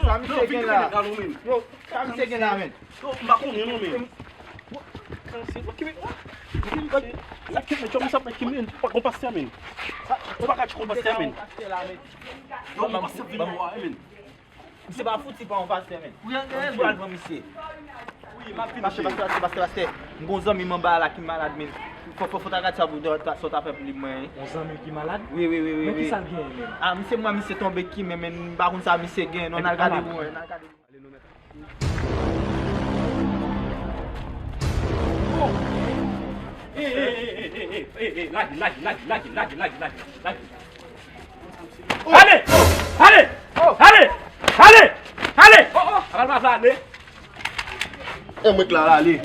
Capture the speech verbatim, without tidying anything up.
Sa misye gen la? Yo, sa misye gen la, men? Yo, m pa konnen non, men. Yo, misye ap met kòb misye ap met kòb, men. Ou pa ka tchèk yon pastè, men. Ou pa ka tchèk yon pastè, men. Yo, yon pastè vin wè, men. Misye pa fouti pa yon pastè, men. Ou pral pran misye. Pastè, pastè, pastè, pastè, pastè. M gon zanmi m anba la ki malad, men. Fò, fò, fò ta gad sa pou, sa w ta fè pou li, mwen. Yon zanmi ki malad? Wi, wi, wi, wi. Men kisa l genyen, men? Ah, misye, mwen, misye tonbe ki, men, men, m pa konn sa misye genyen, non, n al gade pou mwen, n al gade pou mwen. Lage, lage, lage. Ale! Ale! Ale! Ale! Ale! Oh, oh, al pa ale. E mwen k la ale.